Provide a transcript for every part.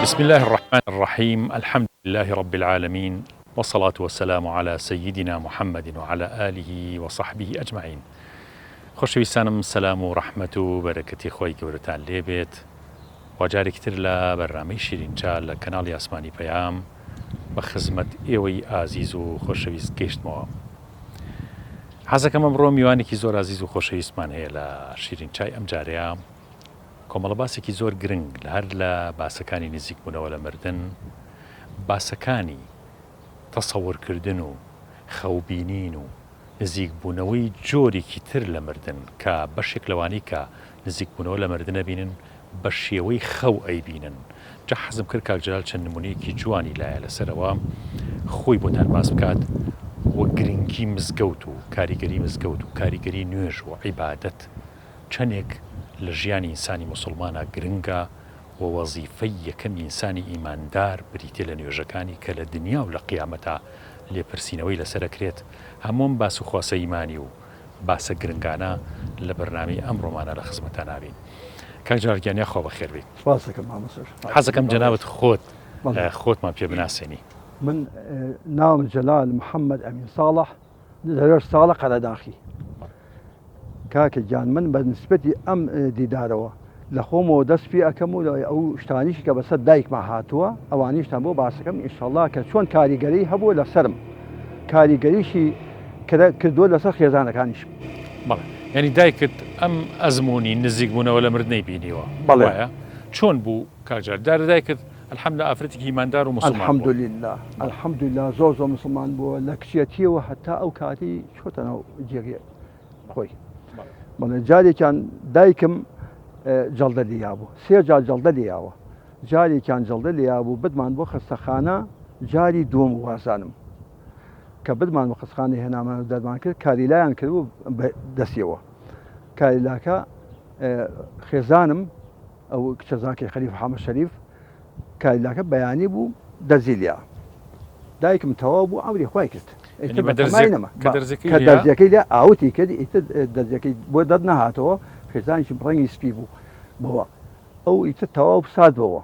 بسم اللە الرحمن الرحیم الحمد للە رب العالمین والصلاة والسلام علی سیدنا محمد وعلی آله وصحبه اجمعین خۆشەویستانم سەلام و ڕەحمەت و بەرەکەتی خوای گەورەتان لێ بێت وا جارێکی تر لە بەرنامەی شیرین چا لە کەناڵی ئاسمانی پەیام بە خزمەت ئێوەی ئازیز و خۆشەویست گەیشتمەوە حەزەکەم ئەمڕۆ میوانێکی زۆر ئازیز و خۆشەویستمان هەیە لە شیرین چای ئەم جارەیە کۆمەڵە باسێکی زۆر گرنگ لە هەر لە باسەکانی نزیکبوونەوە لە مردن، باسەکانی تەسەورکردن و خەوبینین و نزیکبوونەوەی جۆرێکی تر لە مردن کە بەشێک لەوانەی کە نزیکبوونەوە لە مردن ئەبینن بە شێوەی خەو ئەیبینن. جا حەزم کرد کاک جەلال چەند نمونەیەکی جوانی لایە لەسەرەوە خۆی بۆتان باس بکات و گرنگی مزگەوت و کاریگەری مزگەوت و کاریگەری نوێژ و عیبادەت چەنێک لە ژیانی ئینسانی موسوڵمانا گرنگە و وەزیفەی یەکەمی ئینسانی ئیماندار بریتیە لە نوێژەکانی کە لە دنیا و لە قیامەتا لێپرسینەوەی لەسەر ئەکرێت، هەموو ئەم باس و خواسە ئیمانی و باسە گرنگانە لە بەرنامەی ئەمڕۆمانا لە خزمەتان ئابین. کاک جەلال گیان یاخوا بەخێر بێیت. سپاست دەکەم مامۆستا. حەزەکەم جەنابت خۆت خۆتمان پێ بناسێنی. من ناوم جەلال محەممەد ئەمین ساڵح دەروێش ساڵە قەرەداخی. کاکە گیان من بە نسبەتی ئەم دیدارەوە لە خۆمەوە دەست پێ ئەکەم و ئەو شتانیش کە بەسەر دایکما هاتووە ئەوانیشتان بۆ باسەکەم ئینشەڵا کە چۆن کاریگەری هەبووە لەسەرم کاریگەریشی کردووە لەسەر خێزانەکانیشم. بەڵێ یانی دایکت ئەم ئەزموونی نزیک بوونەوە لە مردنەی بینیوە بەڵێ وایە؟ چۆن بوو کاک جەلال؟ دیارە دایکت الحمدللە ئافرەتێکی ئیماندار و موسڵمان بووە. الحمدللە الحمدللە زۆر زۆر موسڵمان بووە لە کچێتیەوە هەتا ئەو کاتەی چۆتە ناو جێگەی خۆی. بەڵێ جارێکیان دایکم جەڵدە لێیابوو سێ جار جەڵدە لێیاوە جارێکیان جەڵدە لێیابوو بدمان بۆ خەستەخانە جاری دووەم وازانم کە بدمان بۆ خەستخانە هێنامان و دەرمان کرد کاریلایان کرد و دەستیەوە کاریلاکە خێزانم ئەو کچەزاکەی خەلیف حامە شەریف کاریلاکە بەیانی بوو دەرزی لیا دایکم تەواو بوو عەمری خوای کرد ئیتر بە تەمای نەما کە دەرزیەکەی لیا ئاوتی کرد ئیتر دەرزیەکەی بۆ دەر نەهاتەوە خێزانیشم ڕەنگی سپی بوو بەوە ئەو ئیتر تەواو سارد بەوە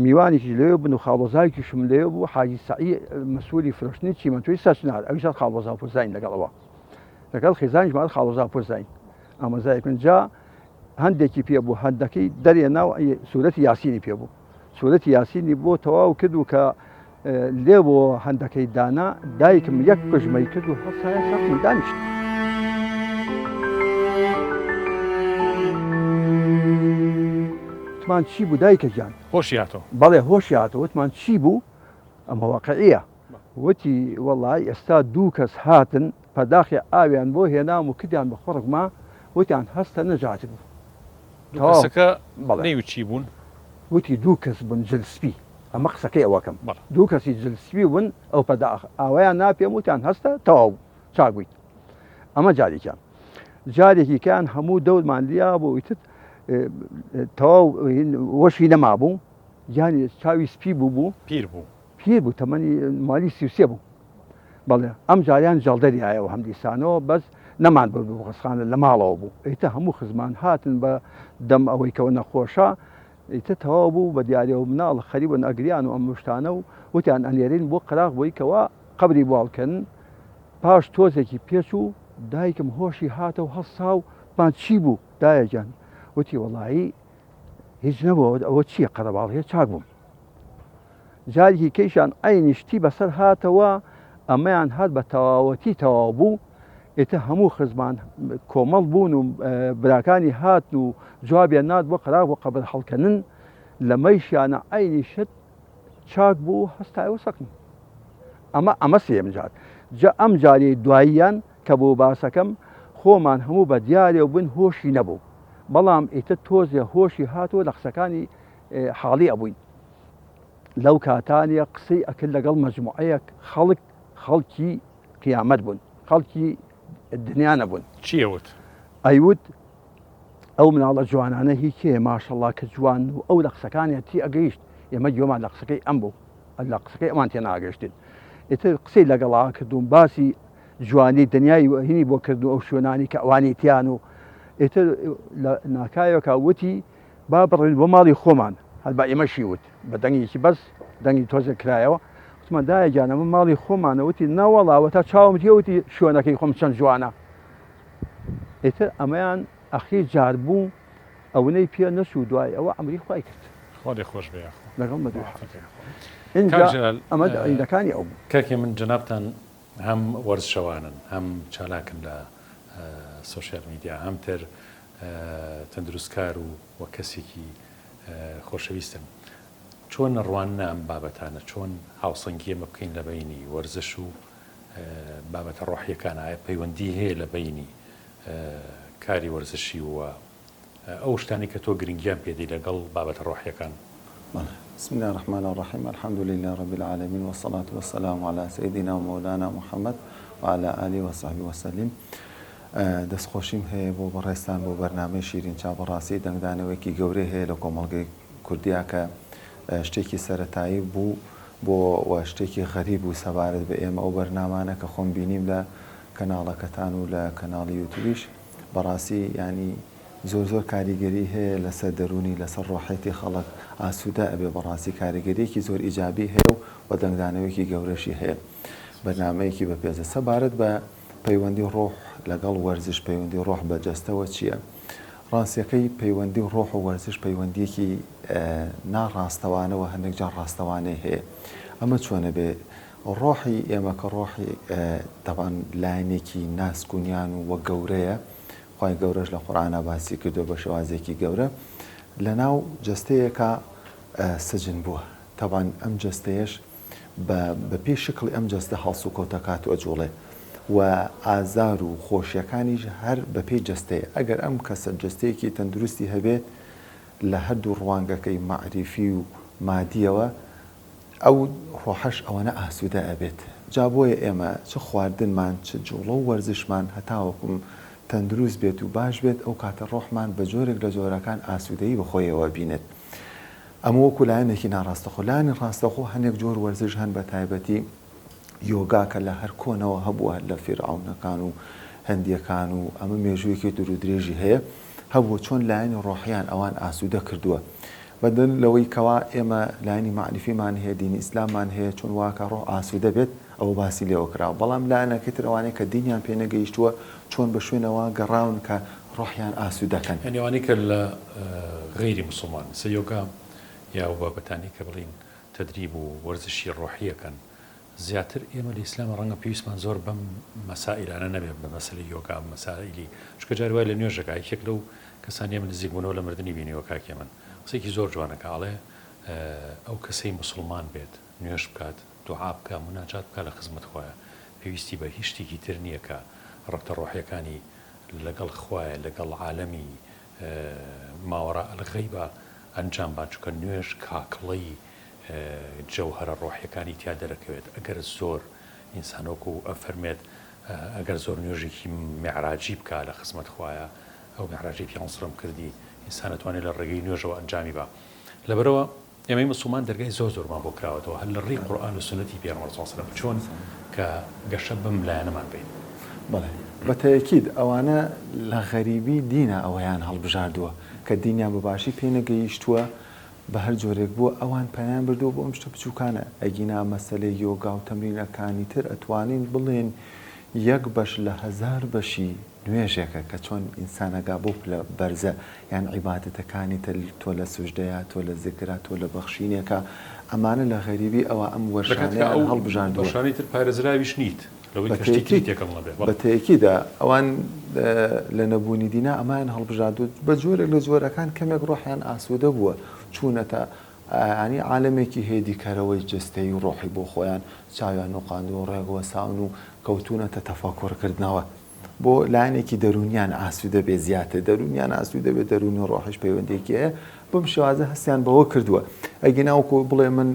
میوانێکیش لەوێ بن و خاڵۆزایکیشم لەوێ بوو حاجی سەعی مەسوولی فرۆشتنی چیمەنتۆی سەرچنار ئەویش هەر خاڵۆزا و پۆزاین لەگەڵ ئەوە لەگەڵ خێزانیشمان خاڵۆزا و پۆزاین ئامۆزایەک من جا هەندێکی پێ بوو هەندەکەی دەرێنا و سوورەتی یاسینی پێ بوو سوورەتی یاسینی بۆ تەواو کرد و کە لێ بۆ هەندەکەی دانا دایکم یەک پژمەی کرد و هەڵسایە سەر من دانیشت. وتمان چی بوو دایکە گیان؟ هۆشی هاتەوە؟ بەڵێ هۆشی هاتەوە وتمان چی بوو؟ ئەمە واقعیە. وتی وەڵای ئێستا دوو کەس هاتن پەرداخی ئاویان بۆ هێنام و کردیان بە قوڕگما وتیان هەستە نەجات بوو. دوو کەسەکە نەیوت چی بوون؟ وتی دوو کەس بوون جل سپی. ئەمە قسەکەی ئەوەکەم دوو کەسی جل سپی بوون ئەو پەرداخ ئاوەیان نا پێم وتیان هەستە تەواو چاک بوویت. ئەمە جارێکیان. جارێکی کان هەموو دەورمان لیا بوو ئیتر تەواو وەشی نەمابوو گیانی چاوی سپی بوو بوو پیر بوو پیر بوو تەمەنی مالی 33 بوو بەڵێ ئەم جاریان جەڵدەریایەوە هەم دیسانەوە بەس نەمان بۆ بۆ خەستخانە لە ماڵەوە بوو ئیتە هەموو خزمان هاتن بە دەم ئەوەی کەەوە نەخۆشە ئیتە تەواو بوو بە دیارەوە مناڵ خەریبن ئەگریان و ئەم شتانە و وتیان ئەنێرین بۆ قەراغ بۆی کەوا قەبری بۆ هەڵکەن پاش تۆزێکی پێچوو دایکم هۆشی هاتەوە هەڵسا و مان چی بوو دایە گیان وتی وەڵایی هیچ نەبوو ئەوە چییە قەرەباڵغیە چاک بووم جارێکی کەیشان عینی شتی بەسەر هاتەوە ئەمەیان هات بە تەواوەتی تەواو بوو ئیتر هەموو خزمان کۆمەڵ بوون و براکانی هاتن و جوابیان نات بۆ قەراغ بۆ قەبر هەڵکەنن لەمەیشیانە عینی شت چاک بوو هەستایەوە سەکن ئەمە ئەمە سێم جار جا ئەم جارەی دواییان کە بۆ باسەکەم خۆمان هەموو بە دیارێ و بن هۆشی نەبوو بەڵام ئیتر تۆزێ هۆشی هاتەوە لە قسەکانی حاڵی ئەبووین لەو کاتانە قسەی ئەکرد لەگەڵ مەجموعەیەک خەڵک خەڵکی قیامەت بوون خەڵکی دنیا نەبوون چی ئەوت؟ ئەیوت ئەو مناڵە جوانانە هی کێ ماشەڵا کە جوان و ئەو لە قسەکانیان تی ئەگەیشت ئێمە گوێمان لە قسەکەی ئەم بوو لە قسەکەی ئەمان تێناگەشتین ئیتر قسەی لەگەڵا کردوم باسی جوانی دنیای هینی بۆ کرد و ئەو شوێنانی کە ئەوانی تیان و ئیتر لە ناکایەکە وتی با بڕین بۆ ماڵی خۆمان. هەر بە ئێمەشی وت بە دەنگێکی بەس دەنگی تۆزێک کرایەوە وتمان دایە گیان ئەمە ماڵی خۆمانە وتی نەوەڵا وەتا چاوم تێ وتی شوێنەکەی خۆم چەند جوانە ئیتر ئەمەیان ئەخیر جار بوو ئەونەی پێ نەچوو دوای ئەوە عەمری خوای کرد. خوا لێ خۆش بێ یاخوا. لەگەڵ مەدوی حاجی. ئینجا ئەمە عیدەکانی ئەو بوو. کاک هێمن جەنابتان هەم وەرزشەوانن هەم چالاکن لە سۆشیال میدیا هەم تر تەندروستکار و وە کەسێکی خۆشەویستن چۆن ڕواننە ئەم بابەتانە چۆن هاوسەنگی ئێمە بکەین لە بەینی وەرزش و بابەتە ڕۆحیەکان ئایا پەیوەندی هەیە لە بەینی کاری وەرزشی و ئەو شتانەی کە تۆ گرنگیان پێدەی لەگەڵ بابەتە ڕۆحیەکان؟ بەڵێ. بسم اللە الرحمن الرحیم الحمد للە رب العالمین والصلاة والسلام علی سیدنا و مولانا محمد وعلی آله وصحبه وسلم دەستخۆشیم هەیە بۆ بەڕێزتان بۆ بەرنامەی شیرین چا بەڕاستی دەنگدانەوەیەکی گەورەی هەیە لە کۆمەڵگەی کوردیا کە شتێکی سەرەتایی بوو بۆ و شتێکی غەریب بوو سەبارەت بە ئێمە ئەو بەرنامانە کە خۆم بینیم لە کەناڵەکەتان و لە کەناڵی یوتوبیش بەڕاستی یانی زۆر زۆر کاریگەری هەیە لەسەر دەروونی لەسەر ڕۆحێتی خەڵک ئاسوودە ئەبێ بەڕاستی کاریگەریەکی زۆر ئیجابی هەیە و وە دەنگدانەوەیەکی گەورەشی هەیە بەرنامەیەکی بەپێزە سەبارەت بە پەیوەندی ڕۆح لەگەڵ وەرزش پەیوەندی ڕۆح بە جەستەوە چییە ڕاستیەکەی پەیوەندی ڕۆح و وەرزش پەیوەندیەکی نا ڕاستەوانە و هەندێک جار ڕاستەوانەی هەیە ئەمە چۆنە بێ ڕۆحی ئێمە کە ڕۆحی تەبعەن لایەنێکی ناسک و نیان و وە گەورەیە خوای گەورەش لە قورئانا باسی کردووە بە شێوازێکی گەورە لەناو جەستەیەکا سجن بووە تەبعەن ئەم جەستەیەش بە بەپێی شکڵی ئەم جەستە هەڵسوکەوت ئەکات و ئەجوڵێ و ئازار و خۆشیەکانیش هەر بەپێی جەستەیە ئەگەر ئەم کەسە جەستەیەکی تەندروستی هەبێت لە هەردوو ڕوانگەکەی مەعریفی و مادیەوە ئەو ڕۆحەش ئەوەنە ئاسوودە ئەبێت. جا بۆیە ئێمە چ خواردنمان چ جوڵە و وەرزشمان هەتاوەکو تەندروست بێت و باش بێت ئەو کاتە ڕۆحمان بە جۆرێک لە جۆرەکان ئاسوودەیی بە خۆیەوە ئەبینێت. ئەمە وەکو لایەنێکی ناڕاستەخۆ. لایەنی ڕاستەخۆ هەنێک جۆر وەرزش هەن بە تایبەتی یۆگا کە لە هەر کۆنەوە هەبووە هەر لە فیرعەونەکان و هندیەکان و ئەمە مێژوویەکی دوورودرێژی هەیە هەبووە چۆن لایەنی ڕۆحیان ئەوان ئاسوودە کردووە بەدەر لەوەی کەوا ئێمە لایەنی مەعریفیمان هەیە دینی ئیسلاممان هەیە چۆن واکا ڕۆح ئاسوودە بێت ئەوە باسی لێوە کراوە بەڵام لایەنەکەی تر ئەوانەی کە دینیان پێ نەگەیشتووە چۆن بە شوێنەوە گەڕاون کە ڕۆحیان ئاسوودە کەن. یانی ئەوانەی کە لە غەیری موسڵمان سە یۆگا یا ئەو بابەتانەی کە بڵێین تەدریب و وەرزشی ڕۆحی ئەکەن زیاتر ئێمە لە ئیسلاما ڕەنگە پێویستمان زۆر بەم مەسائیلانە نەبێت بە مەسەلەی یۆگا مەسائیلی چونکە جاری وایە لە نوێژەکە یەکێک لەو کەسانەی من نزیک بوونەوە لە مردنی بینیوە کاک هێمن قسەیەکی زۆر جوانەکە ئەڵێ ئەو کەسەی موسڵمان بێت نوێژ بکات دوعا بکا موناجات بکا لە خزمەت خوایە پێویستی بە هیچ شتێکی تر نییە کە ڕەبتە ڕۆحیەکانی لەگەڵ خوایە لەگەڵ عالەمی ماوەڕا الغیبە ئەنجام بان چونکە نوێژ کاکڵەی جەوهەرە ڕۆحیەکانی تیا دەرەکەوێت ئەگەر زۆر ئینسان وەکو ئەفەرمێت ئەگەر زۆر نوێژێکی میعراجی بکا لە خزمەت خوایە ئەو میعراجەی پێغەمبەر کردی ئینسان ئەتوانێت لە ڕێگەی نوێژەوە ئەنجامی با لەبەرئەوە ئێمەی موسڵمان دەرگای زۆر زۆرمان بۆ کراوەتەوە هەر لە ڕێی قورئان و سوننەتی پێغەمبەر صلی اللە علیە و سلم چۆن کە گەشە بەم لایەنەمان بەین. بەڵێ بە تەئکید ئەوانە لە غەریبی دینە ئەوەیان هەڵبژاردووە کە دینیان بە باشی پێ نەگەیشتووە بە هەر جۆرێک بووە ئەوان پەنایان بردووە بۆ ئەم شتە بچووکانە ئەگینا مەسەلەی یۆگا و تەمرینەکانی تر ئەتوانین بڵێین یەک بەش لە هەزار بەشی نوێژێکە کە چۆن ئینسان ئەگا بەو پلە بەرزە یان عیبادەتەکانی تر تۆ لە سوجدەیا تۆ لە زکرا تۆ لە بەخشینێکا ئەمانە لە غەریبی ئەوە ئەم لە کاتێکا وەرشانەیان ئەو هەڵبژاردووە. بەشانەی تر پارێزراویش نیت لەوەی بە کە شتی تری تەئکید تێکەڵ نەبێ بە بەڵێ. تەئکید ئەوان لە نەبوونی دینا ئەمەیان هەڵبژاردووە بە جۆرێک لە جۆرەکان کەمێک ڕۆحیان ئاسوودە بووە چوونەتە یانی عالەمێکی هێدیکەرەوەی جەستەیی و ڕۆحی بۆ خۆیان چاویان نوقاندووە ڕێک وەساون و کەوتوونەتە تەفەکوڕکردنەوە بۆ لایەنێکی دەروونیان ئاسوودە بێ زیاتر دەروونیان ئاسوودە بێ دەروونی ڕۆحیش پەیوەندێکی هەیە بەم شێوازە هەستیان بەوە کردووە ئەگینا وەکو بڵێ من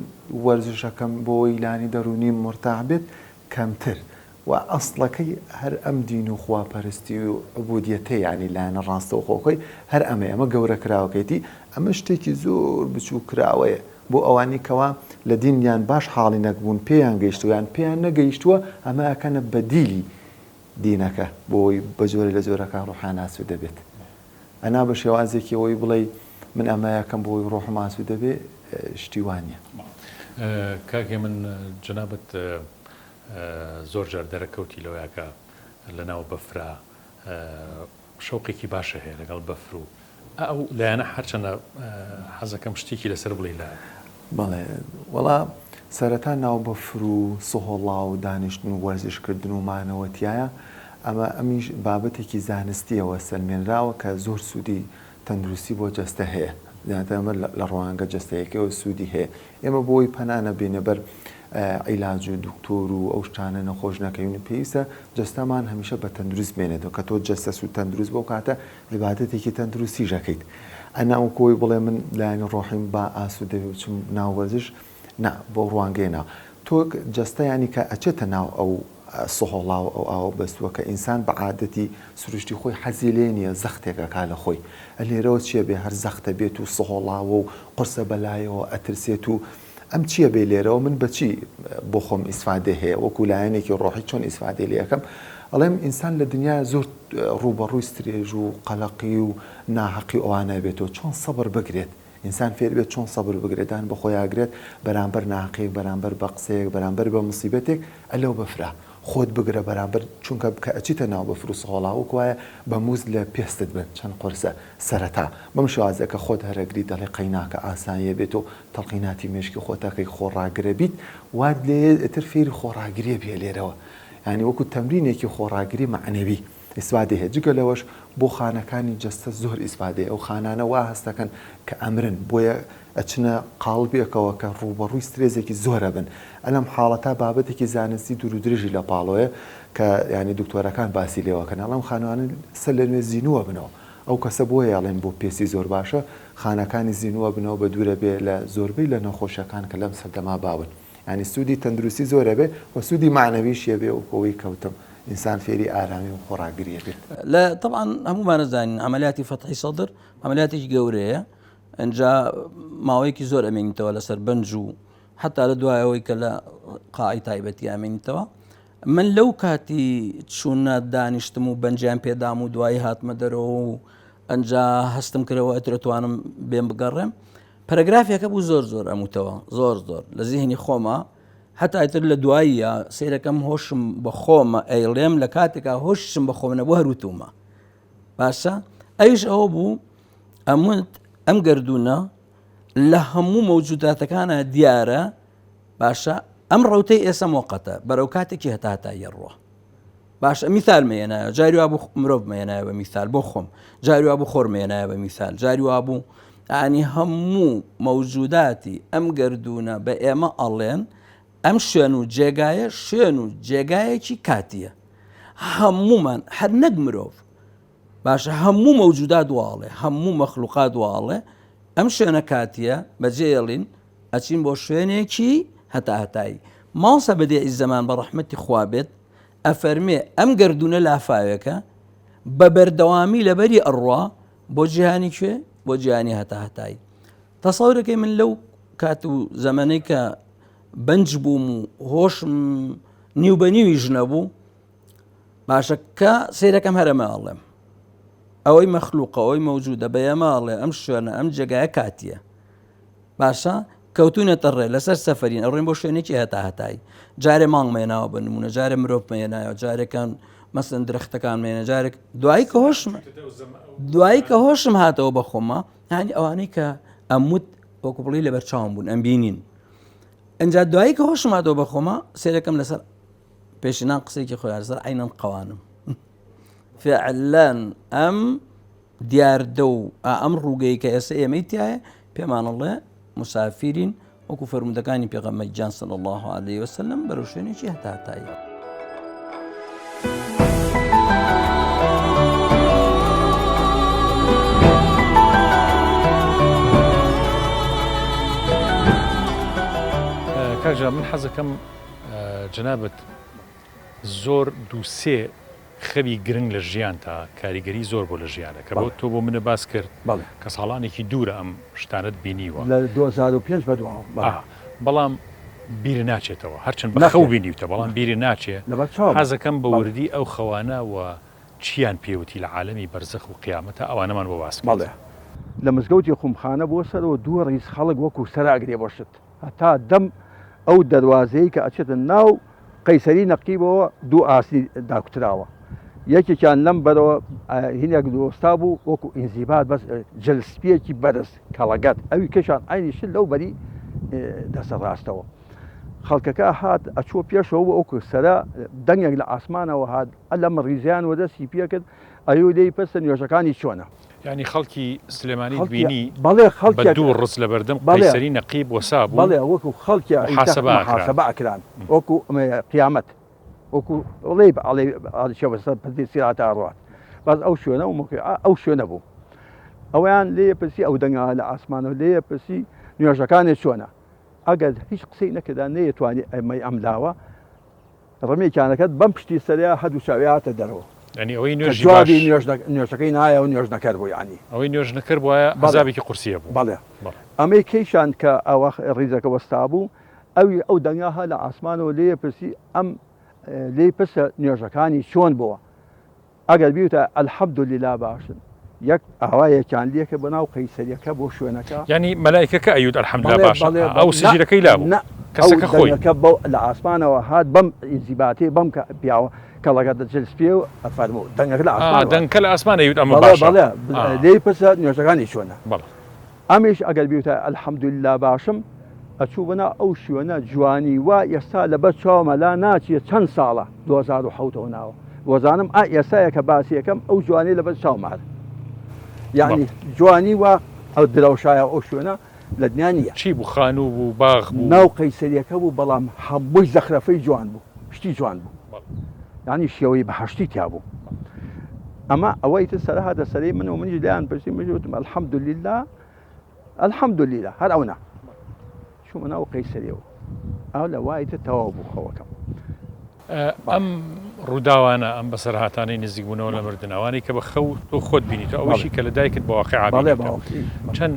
وەرزشەکەم بۆی لانی دەروونیم مورتاح بێت کەمتر و ئەسڵەکەی هەر ئەم دین و خواپەرستی و عبودیەتە یانی لایەنە ڕاستەوخۆکەی هەر ئەمەیە ئەمە گەورە کراوەکەیتی ئەمە شتێکی زۆر بچووک کراوەیە بۆ ئەوانی کەوا لە دین یان باش حاڵی نەکبوون پێیان گەیشتووە یان پێیان نەگەیشتووە ئەمە ئەکەنە بەدیلی دینەکە بۆ ئەوەی بە جۆرێ لە جۆرەکان ڕۆحیان ئاسوودە بێت ئەنا بە شێوازێکی ئەوەی بڵێی. من ئەمە یەکەم بۆی ڕۆحم ئاسوودە بێ شتی وا نییە. کاک هێمن جەنابت زۆر جار دەرەکەوتی لەوەیا کە لەناو بەفرا شەوقێکی باشە هەیە لەگەڵ بەفر و ئەو لایەنە هەرچەندە حەزەکەم شتێکی لەسەر بڵێی لە. بەڵێ وەڵا سەرەتا ناو بەفر و سهۆڵا و دانیشتن و وەرزش کردن و مانەوە تیایا ئەمە ئەمیش بابەتێکی زانستیەوە سەلمێنراوە کە زۆر سوودی تەندروستی بۆ جەستە هەیە زیاتر ئەمە لە ڕوانگە جەستەیەکەوە سوودی هەیە ئێمە بۆی پەنا نەبینە بەر عیلاج و دکتۆر و ئەو شتانە نەخۆش نەکەوین پێویستە جەستەمان هەمیشە بە تەندروست بمێنێتەوە کە تۆ جەستە سوود تەندروست بۆ کاتە عیبادەتێکی تەندروستیش ئەکەیت ئەنا وەکو ئەوەی بڵێ من لایەنی ڕۆحیم با ئاسوودە بێ بچم ناو وەرزش نا بەو ڕوانگەیە نا تۆ جەستە یانی کە ئەچێتە ناو ئەو سەهۆڵا و ئەو ئاوە بەستووە کە ئینسان بە عادەتی سروشتی خۆی حەزی لێ نییە زەختێک ئەکا لە خۆی لێرەوە چیە بێ هەر زەختە بێت و سەهۆڵاوە و قورسە بەلایەوە ئەترسێت و ئەم چیە بێ لێرەوە من بەچی بۆ خۆم ئیسفادەی هەیە وەکو لایەنێکی ڕۆحی چۆن ئیسفادەی لێ ئەکەم ئەڵێم ئینسان لە دنیا زۆر ڕووبەڕووی سترێژ و قەلەقی و ناهەقی و ئەوانە بێتەوە چۆن سەبر بگرێت ئینسان فێر بێت چۆن سەبر بگرێت دان بە خۆیا گرێت بەرامبەر ناهەقیەک بەرامبەر بە قسەیەک بەرامبەر بە موسیبەتێک ئەلەو بەفرە خۆت بگرە بەرامبەر چونکە کە ئەچیتە ناو بەفر و سەهۆڵا وەک وایە بە موز لە پێستت بن چەند قورسە سەرەتا بەم شێوازە کە خۆت هەرەگری دەڵێ قەیناکە ئاساییە بێت و تەڵقیناتی مێشکی خۆت ئەکەی خۆڕاگرە بیت وات لێیە ئیتر فێری خۆڕاگریە بیە لێرەوە یانی وەکو تەمرینێکی خۆڕاگری مەعنەوی ئیسفادەی هەیە جگە لەوەش بۆ خانەکانی جەستە زۆر ئیسفادەیە ئەو خانانە وا هەستەکەن کە ئەمرن بۆیە ئەچنە قاڵبێکەوە کە ڕووبەڕووی سترێزێکی زۆر ئەبن ئەلەم حاڵەتا بابەتێکی زانستی دوورودرێژی لە پاڵۆیە کە یانی دکتۆرەکان باسی لێوەکەن ئەڵێم خانوانە سەر لە نوێ زینووە بنەوە ئەو کەسە بۆیە ئەڵێن بۆ پێستی زۆر باشە خانەکانی زینووە بنەوە بە دوورە بێ لە زۆربەی لە نەخۆشیەکان کە لەم سەردەما باون یانی سوودی تەندروستی زۆر ئەبێ و سوودی مەعنەویشی ئەبێ وەکو ئەوەی کەوتم ئینسان فێری ئارامی و خۆڕاگری ئەبێت. لە تەبعەن هەموومان ئەزانین عەمەلیاتی فەتحی سەدر عەمەلیاتێکی گەورەیە ئەنجا ماوەیەکی زۆر ئەمێنیتەوە لەسەر بەنج و حتا لە دوای ئەوەی کە لە قاعی تایبەتی ئامێنیتەوە من لەو کاتی چوونە دانیشتم و بەنجیان پێدام و دوایی هاتمە دەرەوە و ئەنجا هەستم کرەوە ئەترەتوانم بێم بگەڕێم پەرەگرافێکە بوو زۆر زۆر ئەموتەوە زۆر زۆر لە زیهنی خۆمە هەتا ئیتر لە دواییە سیرەکەم هۆشم بە خۆمە ئەیڵێم لە کاتێکا هۆشم بە خۆم نەبوو هەروتومە باشە ئەویش ئەوە بوو ئەموت ئەم گردونە لە هەموو مەوجوداتەکانە دیارە باشە ئەم ڕوتەی ئێستا مۆقەتە بەرەو کاتێکی هەتاتاییە ڕوە باشە میثال مێنایە جاری وا بوو مرۆڤ مێنایە بە میثال بۆ خۆم جاری وا بوو خۆر مێنایە بە میثال جاری وا بوو ئانی هەموو مەوجوداتی ئەم گردونە بە ئێمە ئەڵێن ئەم شوێن و جێگایە شوێن و جێگایەکی کاتیە هەمومان هەر نەک مرۆڤ باشە هەموو مەوجودات واڵێ هەموو مەخلوقات واڵێ ئەم شوێنە کاتیە بەجێڵین ئەچین بۆ شوێنێکی هەتاهەتایی. مامۆستا بەدیعی زەمان بە ڕەحمەتی خوا بێت ئەفەرمێ ئەم گەردوونە لافاوێکە بە بەردەوامی لەبەری ئەڕوا بۆ جیهانی کوێ بۆ جیهانی هەتاهەتایی. تەسەورەکەی من لەو کات و زەمەنەی کە بەنج بووم و هۆشم نیو بە نیویش نەبوو باشە کە سەیرەکەم هەرەمە ئەڵێم ئەوەی مەخلوقە ئەوەی مەوجودە بە ئێمە ئەڵێ ئەم شوێنە ئەم جێگایە کاتیە باشە کەوتونەتە ڕێ لەسەر سەفەرین ئەڕۆین بۆ شوێنێکی هەتا هەتایی جارێ مانگ مێناوە بە نمونە جارێ مرۆڤ مێنایەوە جارێکان مەسن درەختەکان مێنە جارێک دوایی کە هۆشم دوایی کە هۆشم هاتەوە بە خۆمە هەنی ئەوانەی کە ئەموت وەکو بڵی لەبەر چاوم بوون ئەم بینین ئەجا دوایی کە هۆشم هاتەوە بە خۆمە سێرەکەم لەسەر پێشینان قسێکی خۆیان لەسەر عینەن قەوانم فعلا ئەم دیاردە و ئا ئەم ڕووگەی کە ئێستا ئێمەی تایە پێمان ئەڵێ مسافرین وەکو فەرموودەکانی پێغەمبەر گیان صلی الله علیه وسلم بەرەو شوێنێکی هەتاهەتایی. کاک جان من حەزەکەم جەنابت زۆر دووسێ خەوی گرنگ لە ژیانتا کاریگەری زۆر بۆ لە ژیانە کە بۆ تۆ بۆ منە باس کرد کە ساڵانێکی دوورە ئەم شتانەت بینیوە. لە 2005 بە دواوە بەڵێ. ئا بەڵام بیر ناچێتەوە هەرچەند بە خەو بینیوتە بەڵام بیر ناچێ لەبەر چاوم حەزەکەم بە بەڵێ. وردی ئەو خەوانە و چیان پێ وتی لە عالەمی بەرزەخ و قیامەتا ئەوانەمان بۆ باس بکەیت. بەڵێ. لە مزگەوتی خومخانە بۆ سەرەوە دوو ڕیز خەڵک وەکو سەراگرێ بۆ شت هەتا دەم ئەو دەروازەی کە ئەچێتە ناو قەیسەری نەقیبەوە دوو ئاسنی داکوتراوە یەکێکیان لەم بەرەوە هینێک دۆستا بوو وەکو ئینزیبات بەس جل سپیەکی بەرز کەڵەگەت ئەوی کەشان عینی شت لەو بەری دەستە ڕاستەوە خەڵکەکە هات ئەچوە پێشەوە بۆ ئەو سەرە دەنگێک لە ئاسمانەوە هات لەم ڕیزیان وەدەستی پێکرد ئەیو لێی پرسە نوێژەکانی چۆنە. یانی خەڵکی سلێمانیت بینی بەڵێ بە خەڵکێک دوو ڕز لەبەردەم بەڵێ قەیسەری نەقیب وەسابوون بەڵێ وەکو خەڵکی موحاسەبە ئەکران. محاسەبە ئەکران وەکو قیامەت وەکو ئەڵێی ئەڵێی ئەڵێ بەسەر پردی سیرات ئەڕوات بەس ئەو شوێنە و موقیعە ئەو شوێنە بوو ئەویان لێ پرسی ئەو دەنگە لە ئاسمانەوە لێ پرسی نوێژەکانی چۆنە ئەگەر هیچ قسەی نەکردا نەیەتوانی ئەمەی ئەم لاوە ڕمێکیان ئەکەت بەم پشتی سەریا هەردوو چاوی هاتە دەرەوە. یانی ئەوەی کە نوێژی جوابی باش. نوێژ نوێژەکەی نایە و نوێژ نەکەر بوو یانی. ئەوەی نوێژ نەکەر بوایە بەڵێ عەزابێکی قورسی هەبوو. بەڵێ بەڵێ. ئەمەی کەیشان کە ئەوە ڕیزەکە وەستابوو ئەوی ئەو دەنگە ها لە ئاسمانەوە لێی پرسی ئەم لێی پرسە نوێژەکانی چۆن بووە ئەگەر بیوتە الحمدللە باشن یەک ئاوایەکیان لێکرد بە ناو قەیسەریەکە بۆ شوێنەکە. یانی مەلائیکەکە ئەیوت الحمدللە بەڵێ باشە بەڵێ ئەو نا سجیلەکەی لابوو نا ئەو کەسەکە خۆی. دەنگەکە بەو لە ئاسمانەوە هات بەم ئینزیباتەی بەم کە پیاوە کەڵەکە دە جل سپیە و ئەفەرموو دەنگەکە لە ئا ئاسمانەوە هات. دەنگەکە لە ئاسمان ئەیوت ئەمە بەڵێ باشە بەڵێ ئا. لێی پرسە نوێژەکانی چۆنە. بەڵێ. ئەمیش ئەگەر بیوتایە الحمدللە باشم ئەچوو بۆ ناو ئەو شوێنە جوانی وا ئێستا لەبەر چاومە لا ناچێ چەند ساڵە 2007 ەوە ناوە وەزانم ئا ئێستایە کە باسی ئەکەم ئەو جوانی لەبەر چاومە هەر یعنی جوانی وا ئەو درەوشایە ئەو شوێنە لە دنیا نییە. چی بوو خانوو بوو باخ بوو؟ ناو قەیسەریەکە بوو بەڵام هەمووی زەخرەفەی جوان بوو شتی جوان بوو یعنی شێوەی بەهەشتی تیا بوو ئەمە ئەوەی تر سەر هاتە سەری من و منیش لێیان پرسی منیش وتم الحمدلله الحمدلله هەر ئەونا چوومە ناو قەیسەریەوە ئەو لە وای تر تەواو بوو خەوەکەم. ئەم ڕووداوانە ئەم بەسەرهاتانەی نزیک بوونەوە لە مردن ئەوانەی کە بە خەو تۆ خۆت بینیتەوە ئەوەشی کە لە دایکت بە واقیع بینیتەوە چەند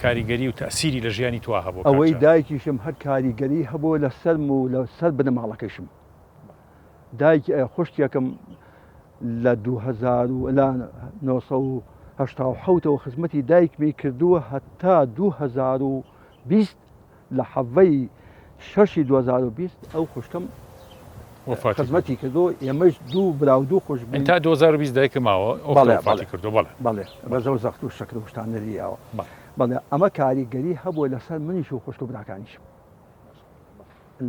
کاریگەری و تەئسیری لە ژیانی تۆ هەبوو ئەوەی دایکیشم هەر کاریگەری هەبوو لە سەرم و لە سەر بنەماڵەکەشم دایک خوشکێکم لە 2000 و لە 1970ەوە خزمەتی دایکمی کردووە هەتا 2020 لە حەڤەی شەشی 2020 ئەو خوشکم خزمەتی کردو ئێمەش دوو برا و دوو خوشک بووین. تا 2020 دایکم ماوە ئەو وەفاتی کردو بەڵێ. بەڵێ بەزەو زەخت و شەکر و شتان نەدیاوە. بەڵێ ئەمە کاریگەری هەبووە لەسەر منیش و خوشک و براکانیشم.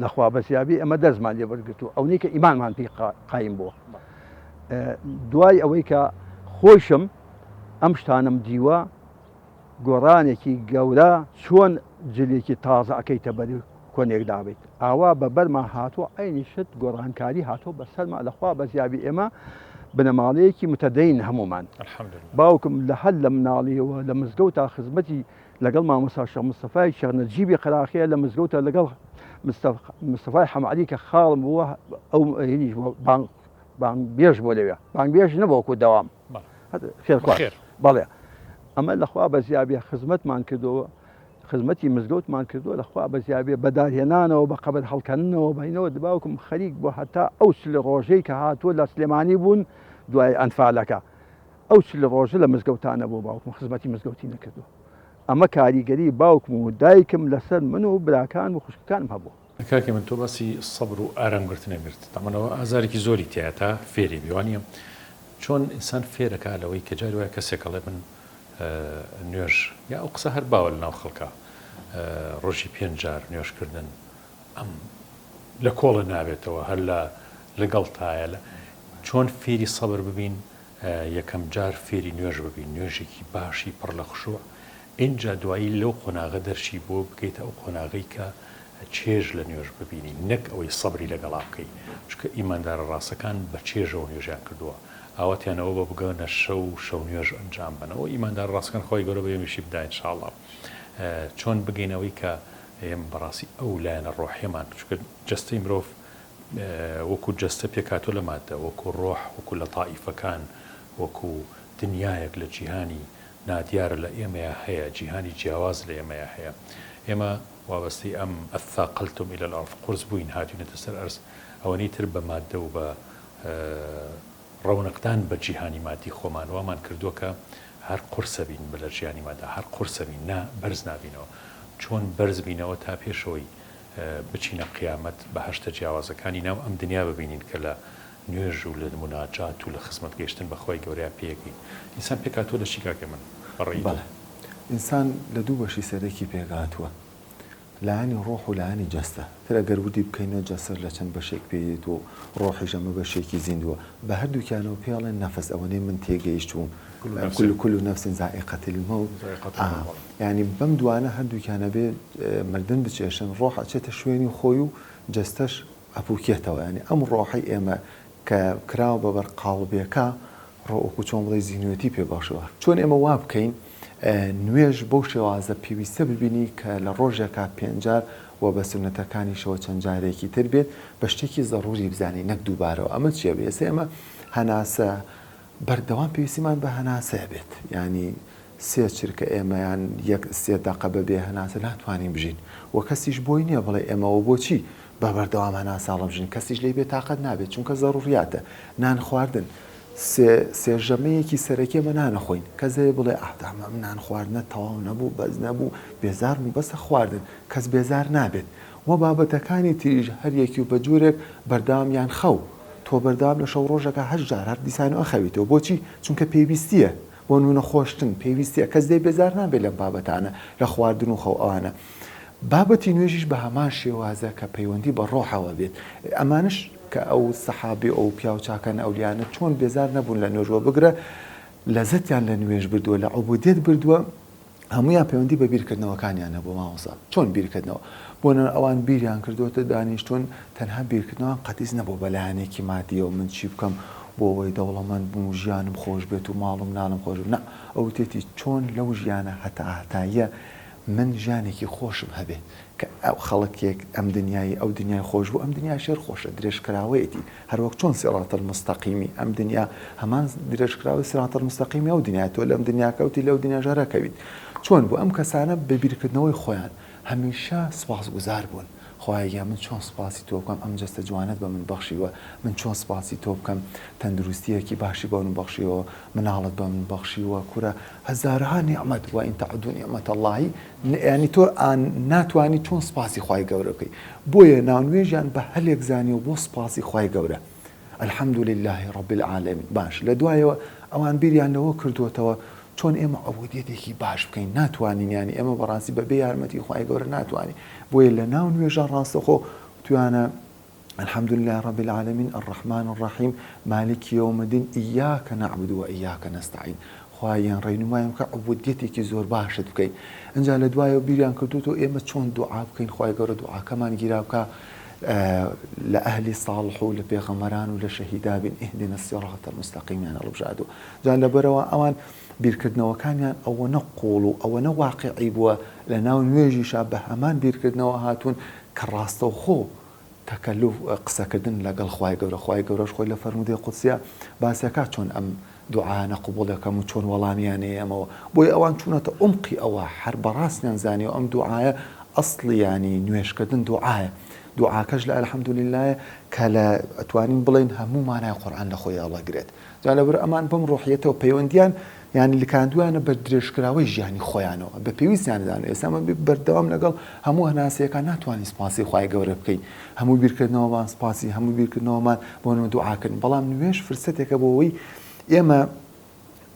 لە خوا بەزیابی ئەمە دەرزمان لێ وەرگرتووە ئەونەی کە ئیمانمان پێی قایم بووە دوای ئەوەی کە خۆیشم ئەم شتانم دیوە گۆڕانێکی گەورە چۆن جلێکی تازە ئەەکەیتە بەری کۆنێک دابیت ئاوا بە بەرما هاتووە عینی شت گۆڕانکاری هاتووە بە سەرما لەخوا بەزیابی ئێمە بنەماڵەیەکی متەدەین هەمومان باوکم لە هەر لە مناڵیەوە لە مزگەوتا خزمەتی لەگەڵ مامۆستا شێخ مستەفای شێخ نەجیبی قەراخیە لە مزگەوتە لەگەڵ مستەفای حەمەعەلی کە خاڵم بووە ئەو هینیش بووە بانگ بانگبێژ بۆ لەوێ بانگبێژ نەبوو وەکو دەوام خێرخواز بەڵێ ئەمە لەخوا بەزیابێ خزمەتمان کردەوە خزمەتی مزگەوتمان کردووە لەخوا بەزیابێ بەدارهێنانەوە بە قەبر هەڵکەننەوە بەینەوە باوکم خەریک بۆ هەتا ئەو چل ڕۆژەی کە هاتووە لە سلێمانی بوون دوای ئەنفالەکە ئەو 40 ڕۆژە لە مزگەوتا نەبوو باوکم خزمەتی مزگەوتی نەکردووە ئەمە کاریگەری باوکم و دایکم لەسەر من و براکان و خوشکەکانم هەبوو. کاکە من تۆ باسی سەبر و ئارام گرتنە گرت تەبعەن ئەوە ئازارێکی زۆری تیایە تا فێری بی وانیە چۆن ئینسان فێرەکا لەوەی کە جاری وایە کەسێک ئەڵێ من نوێژ یا ئەو قسە هەر باوە لەناو خەڵکا ڕۆژی پێنج جار نوێژ کردن ئەم لە کۆڵە نابێتەوە هەر لە لەگەڵتایە لە چۆن فێری سەبر ببین یەکەم جار فێری نوێژ ببی نوێژێکی باشی پڕ لە خشوع ئینجا دوایی لەو قۆناغە دەرچی بۆ بگەیتە ئەو قۆناغەی کە چێژ لە نوێژ ببینی نەک ئەوەی سەبری لەگەڵا بکەی چونکە ئیماندارە ڕاستەکان بە چێژەوە نوێژیان کردووە ئاواتیان ئەوە بە بگەنە شەو شەو نوێژ ئەنجام بەن ئەوە ئیماندارە ڕاستەکان خوای گەورە بە ئێمەشی بدا ان شاء اللە چۆن بگەینە ئەوەی کە ئێمە بەڕاستی ئەو لایەنە ڕۆحیەمان چونکە جەستەی مرۆڤ وەکو جەستە پێکهاتووە لە ماددە، وەکو ڕۆح، وەکو لەتائیفەکان، وەکو دنیایەک لە جیهانی نادیارە لە ئێمەیا هەیە، جیهانی جیاواز لە ئێمەیا هەیە. ئێمە وابەستەی ئەم، اثاقلتم الی الارض، قورس بووین هاتووینەتە سەر ئەرز، ئەوەنەی تر بە ماددە و بە ڕەونەقدان بە جیهانی ماددی خۆمان وامان کردووە کە. هەر قورسە بین لە ژیانی مادا هەر قورسە بین نا بەرز نابینەوە چۆن بەرز بینەوە تا پێشەوەی بچینە قیامەت بەهەشتە جیاوازەکانی ناو ئەم دنیا ببینین کە لە نوێژ و لە موناجات و لە خزمەت گەیشتن بە خوای گەورەیا پێیەگەین ئینسان پێکهاتووە لە چی کاک هێمن بە ڕەئی تۆ؟ بەڵێ ئینسان لە دوو بەشی سەرەکی پێکهاتووە لایەنی ڕۆح و لایەنی جەستە تر ئەگەر وردی بکەینەوە جەستەش لە چەند بەشێک پێ دێت و ڕۆحیش ئەمە بەشێکی زیندووە بە هەردووکیانەوە پێ ئەڵێن نەفس ئەوەنەی من تێگەیشتووم كل كل كل نفس ذائقة الموت ذائقة ئا الموت بەڵێ. یانی بەم دوانە هەردووکیان ئەبێ مردن بچێشن ڕۆح ئەچێتە شوێنی خۆی و جەستەش ئەپوکێتەوە یانی ئەم ڕۆحەی ئێمە کە کراوە بە بەر قاڵبێکا ڕۆ وەکو چۆن بڵێی زینوێتی پێ بەخشیوە چۆن ئێمە وا بکەین نوێژ بەو شێوازە پێویستە ببینی کە لە ڕۆژێکا پێنجار و بە سوننەتەکانیشەوە چەند جارێکی تر بێت بە شتێکی زەڕوری بزانین نەک دووبارەوە ئەمە چیە بێ ئێستا ئێمە هەناسە بەردەوام پێویستیمان بە هەناسەیە بێت یانی سێ چرکە ئێمە یان یەک سێ دەقە بە بێ هەناسە ناتوانین بژین و کەسیش بۆی نییە بڵێ ئێمەوە بۆچی بە بەردەوام هەناسە هەڵبژین کەسیش لێی بێ تاقەت نابێت چونکە زەڕوریاتە نان خواردن سێ سێ ژەمەیەکی سەرەکی ئێمە نان ئەخۆین کەس دەبێ بڵێ ئاه دامە ئەم نان خواردنە تەواو نەبوو بەس نەبوو بێزار بووم بەسە خواردن کەس بێزار نابێت وە بابەتەکانی تریش هەر یەکی و بە جورێک بەردەوام یان خەو تۆ بەردەوام لە شەو ڕۆژەکا هەشت جار هەر دیسان ئەخەویتەوە بۆچی چونکە پێویستیە بۆ نمونە خۆشتن پێویستیە کەس لێی بێزار نابێت لەم بابەتانە لە خواردن و خەو ئەوانە بابەتی نوێژیش بە هەمان شێوازە کە پەیوەندی بە ڕۆحەوە بێت ئەمانش کە ئەو سەحابی ئەو پیاو چاکانە ئەولیانە چۆن بێزار نەبوون لە نوێژ وە بگرە لەزەتیان لە نوێژ بردووە لە عبودیەت بردووە هەموویان پەیوەندی بە بیرکردنەوەکانیان هەبوو مامۆستا چۆن بیرکردنەوە بۆ نمونە ئەوان بیریان کردووەتە دانیشتوون تەنها بیرکردنەوەیان قەتیس نەبووە بە لایەنێکی مادیەوە من چی بکەم بۆ ئەوەی دەوڵەمەند بم و ژیانم خۆش بێت و ماڵ و مناڵم خۆش بێت نا ئەو وتێتی چۆن لەو ژیانە هەتاهەتاییە من ژیانێکی خۆشم هەبێ کە ئەو خەڵکێک ئەم دنیای ئەو دنیای خۆش بوو ئەم دنیاش هەر خۆشە درێژکراوەیەتی هەروەک چۆن صراط المستقیمی ئەم دنیا هەمان درێژکراوەی صراط المستقیمی ئەو دنیا تۆ لەم دنیا کەوتی لەو دنیاش هەر ئەکەویت چۆن بوو ئەم کەسانە بە بیرکردنەوەی خۆیان هەمیشە سوپاسگوزار بوون خوایە گیان من چۆن سوپاسی تۆ بکەم ئەم جەستە جوانەت بە من بەخشیوە من چۆن سوپاسی تۆ بکەم تەندروستیەکی باشی بە من بەخشیوە مناڵت بە من بەخشیوە کورە هەزارەها نیعمەت وان تعدوا نعمت اللە یانی تۆ ناتوانی چۆن سوپاسی خوای گەورە بکەی بۆیە ناونوێژیان بە هەلێک زانیوە بۆ سوپاسی خوای گەورە الحمد لله رب العالمین باش لە دوایەوە ئەوان بیریان لەوە کردووەتەوە چۆن ئێمە عبودیەتێکی باش بکەین ناتوانین یانی ئێمە بەڕاستی بەبێ یارمەتی خوای گەورە ناتوانین بۆیە لە ناو نوێژا ڕاستەخۆ تویانە الحمد لله رب العالمین الرحمن الرحیم مالک یوم الدین ایاک نعبد و ایاک نستعین خوایە گیان ڕێنمایم بکە عبودیەتێکی زۆر باشت بکەین ئینجا لە دوایەوە بیریان کردوتەوە ئێمە چۆن دوعا بکەین خوای گەورە دوعاکەمان گیرا بکا لە ئەهلی ساڵح و لە پێغەمبەران و لە شەهیدا بین اهدنا الصراط المستقیمیان هەڵبژاردووە جا لەبەرەوە ئەوان بیرکردنەوەکانیان ئەوەنە قوڵ و ئەوەنە واقعی بووە لە ناو نوێژیشا بە هەمان بیرکردنەوە هاتوون کە ڕاستەوخۆ تەکەلوف قسەکردن لەگەڵ خوای گەورە خوای گەورەش خۆی لە فەرموودەی قودسیا باسی ئەکات چۆن ئەم دوعایانە قبوڵ ئەکەم و چۆن وەڵامیان ئەیەمەوە بۆیە ئەوان چوونەتە عومقی ئەوە هەر بەڕاستیان زانیوە ئەم دوعایە ئەسڵی یانی نوێژکردن دوعایە دوعاکەش لە الحمدللە کە لە ئەتوانین بڵێین هەموو مانای قورئان لە خۆی هەڵەگرێت جا لەبەر ئەمان بەم ڕۆحیەتەوە پەیوەندیان یانی لکاندویانە بە درێژکراوەی ژیانی خۆیانەوە بە پێویستیان دانوە ئێستا من بەردەوام لەگەڵ هەموو هەناسەیەکان ناتوانین سپاسی خوای گەورە بکەین هەموو بیرکردنەوەمان سپاسی هەموو بیرکردنەوەمان بۆ نمونە دوعاکردن بەڵام نوێژ فرسەتێکە بۆ ئەوەی ئێمە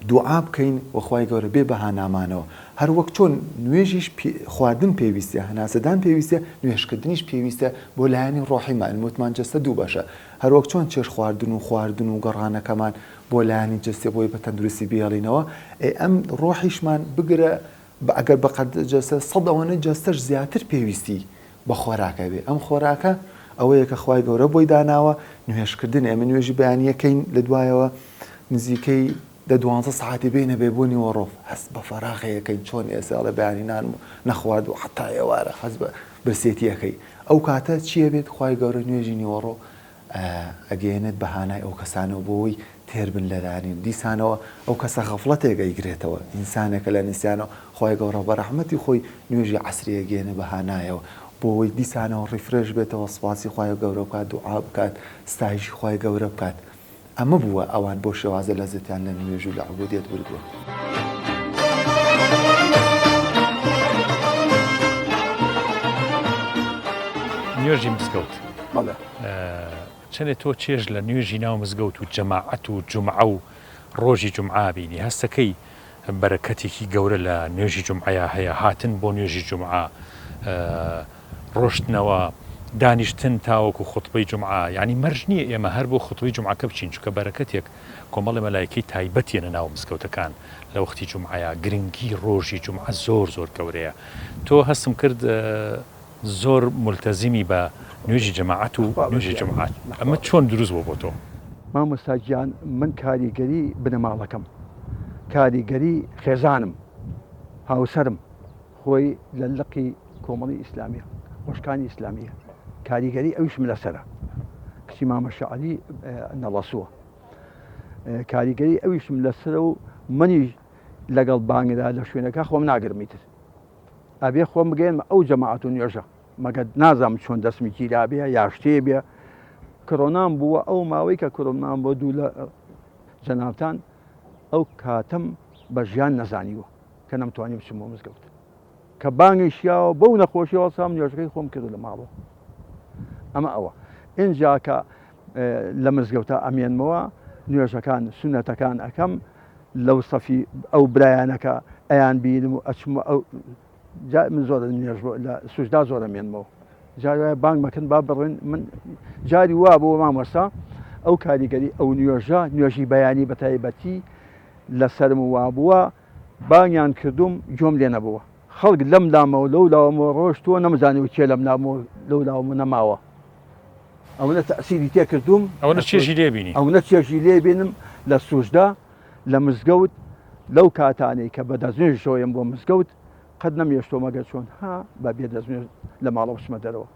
دوعا بکەین و خوای گەورە بێ بەهانامانەوە هەر وەک چۆن نوێژیش خواردن پێویستە هەناسەدان پێویستە نوێژکردنیش پێویستە بۆ لایەنی ڕۆحیمان وتمان جەستە دوو بەشە هەروەک چۆن چێژ خواردن و خواردن و گەڕانەکەمان بۆ لایەنی جەستە بۆی بە تەندروستی بهێڵینەوە، ئەی ئەم ڕۆحیشمان بگرە ئەگەر بە قەد جەستە سەد ئەوەنە جەستەش زیاتر پێویستی بە خۆراکە بێ ئەم خۆراکە ئەوەیە کە خوای گەورە بۆی داناوە نوێژکردن ئێمە نوێژی بەیانیەکەین لە دوایەوە نزیکەی دە دوانزە سەعاتی بینە بێ بۆ نیوەڕۆ هەست بە فەراغەیەکەین چۆن ئێستا ئەڵێ بەیانی نانم نەخوارد و حەتا ئێوارە هەست بە برسێتیەکەی ئەو کاتە چیە بێت خوای گەورە نوێژی نیوەڕۆ ئەگەیەنێت بە هانای ئەو کەسانەوە بۆ ئەوەی تێر بن لە لانی دیسانەوە ئەو کەسە غەفڵەتێک ئەیگرێتەوە ئینسانێکە لە نیسیانەوە خوای گەورە بە ڕەحمەتی خۆی نوێژی عەسری ئەگەیەنێ بە هانایەوە بۆ ئەوەی دیسانەوە refresh بێتەوە سوپاسی خوای گەورە بکات دوعا بکات ستایشی خوای گەورە بکات ئەمە بووە ئەوان بەو شێوازە لەزەتیان لە نوێژ و لە عبودیەت بردووە. نوێژی مزگەوت چەندێ تۆ چێژ لە نوێژی ناو مزگەوت و جەماعەت و جومعە و ڕۆژی جومعە بینی هەستەکەی بەرەکەتێکی گەورە لە نوێژی جومعەیا هەیە هاتن بۆ نوێژی جومعە ڕۆشتنەوە دانیشتن تاوەکو خوتبەی جومعە یانی مەرج نییە ئێمە هەر بۆ خوتبەی جومعەکە بچین چونکە بەرەکەتێک کۆمەڵی مەلایکەی تایبەت یەنە ناو مزگەوتەکان لە وەختی جومعەیا گرنگی ڕۆژی جومعە زۆر زۆر گەورەیە تۆ هەستم کرد زۆر مولتەزیمی بە نوێژی جەماعەت و نوێژی جومعە ئەمە چۆن دروست بووە بۆ تۆ؟ مامۆستا گیان من کاریگەری بنەماڵەکەم کاریگەری خێزانم هاوسەرم خۆی لە لقی کۆمەڵی ئیسلامیە خۆشکانی ئیسلامیە کاریگەری ئەویشم لەسەرە کچی مامە شەعری نەڵەسووە کاریگەری ئەویشم لەسەرە و منیش لەگەڵ بانگدا لە شوێنەکە خۆم ناگرمی تر ئەبێ خۆم بگەێنمە ئەو جەماعەت و نوێژە مەگەر نازانم چۆن دەستمی گیرابێ یا شتێ بێ کرۆنام بووە ئەو ماوەی کە کرۆنام بۆ دوو لە جەنابتان ئەو کاتم بە ژیان نەزانیوە کە نەمتوانی بچم بۆ مزگەوت کە بانگی شیاوە بەو نەخۆشی هەڵسام نوێژەکەی خۆم کرد لە ماڵەوە ئەمە ئەوە ئینجا کە لە مزگەوتە ئەمێنمەوە نوێژەکان سونەتەکان ئەەکەم لەو سەفی ئەو برایانە کە ئەیان بینم و ئەچمە ئەو جا من زۆر نوێژ لە سوژدا زۆر ئەمێنمەوە جاری وایە بانگ مەکەن با بڕێن من جاری وا بۆ مامۆستا ئەو کاریگەری ئەو نوێژە نوێژی بەیانی بە تایبەتی لەسەرم وابووە بانگیان کردوم گوێم لێ نەبووە خەڵک لەم لامەوە لەو لاوەمەوە ڕۆشتووە نەمزانیوە کێ لەم لامەوە لەو لاوەمە نەماوە ئەوەنە تەئسیری تێ کردووم. ئەوەنە چێژی لێ بینی. ئەوەنە چێژی لێ بینم لە سوجدە، لە مزگەوت، لەو کاتانەی کە بە دەستنوێژیشەوە یەم بۆ مزگەوت، قەت نەمێشتووە مەگەر چۆن ها بە بێ دەستنوێژ لە ماڵەوە بچمە دەرەوە.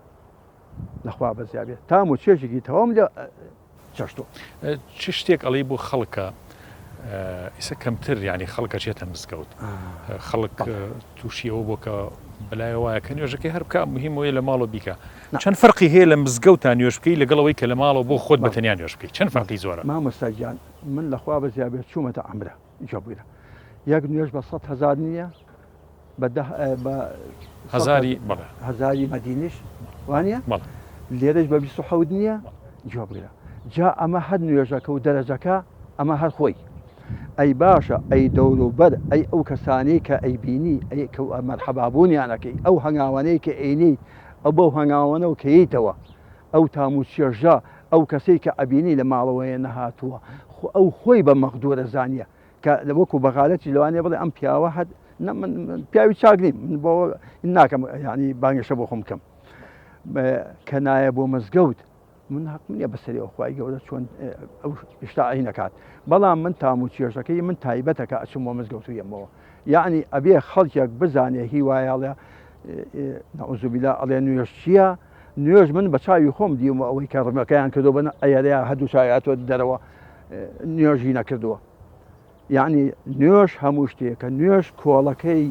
لە خوا بەزیا بێ. تام و چێژێکی تەواوم لێ چەشتووە. چ شتێک ئەڵێی بۆ خەڵک کە ئیسە کەمتر یانی خەڵک ئەچێتە مزگەوت خەڵک تووشی ئەوە بۆ کە بەلایەوە وایە کە نوێژەکەی هەر بکە مهم ئەوەیە لە ماڵەوە بیکە چەند فەرقی هەیە لە مزگەوتا نوێژ بکەی لەگەڵ ئەوەی کە لە ماڵەوە بۆ خۆت بە تەنیا نوێژ بکەی چەند فەرقی زۆرە؟ مامۆستا گیان من لە خوا بەزیا بێت چوومەتە عەمرە گوێ بگرە یەک نوێژ بە 100 هەزار نییە بە دە بە هەزاری بەڵێ هەزاری مەدینیش وانە بەڵێ لێرەش بە 27 نییە گوێ بگرە جا ئەمە هەر نوێژەکە و دەرەجەکە ئەمە هەر خۆی ئەی باشە ئەی دەوروبەر ئەی ئەو کەسانەی کە ئەیبینی ئەی کە مەرحەبابوونیان ئەکەی ئەو هەنگاوانەی کە ئەینێی ئەو بەو هەنگاوانەوە کە یەیتەوە ئەو تام و چێژە ئەو کەسەی کە ئەبینی لە ماڵەوەیە نەهاتووە خۆ ئەو خۆی بە مەغدورە زانیە کە وەکو بەغالەتی لەوانەیە بڵێ ئەم پیاوە هەر من پیاوی چاک نیم من بۆ ناکەم یعنی بانگەشە بۆ خۆم بکەم کە نایە بۆ مزگەوت من حەقم نییە بەسەریەوە خوای گەورە چۆن ئەو شتە ئەی نەکات بەڵام من تام و چێژەکەی من تایبەتە کە ئەچم بۆ مزگەوت و یەمەوە یعنی ئەبێ خەڵکێک بزانێ هیوایە ئەڵێ نعوذ بالله ئەڵێ نوێژ چییە نوێژ من بە چاوی خۆم دیومە ئەوەی کە ڕمەکەیان کردو بە ئەیەرەیە هەردوو چاوی دەرەوە نوێژی نەکردووە یەعنی نوێژ هەموو شتێکە، نوێژ کۆڵەکەی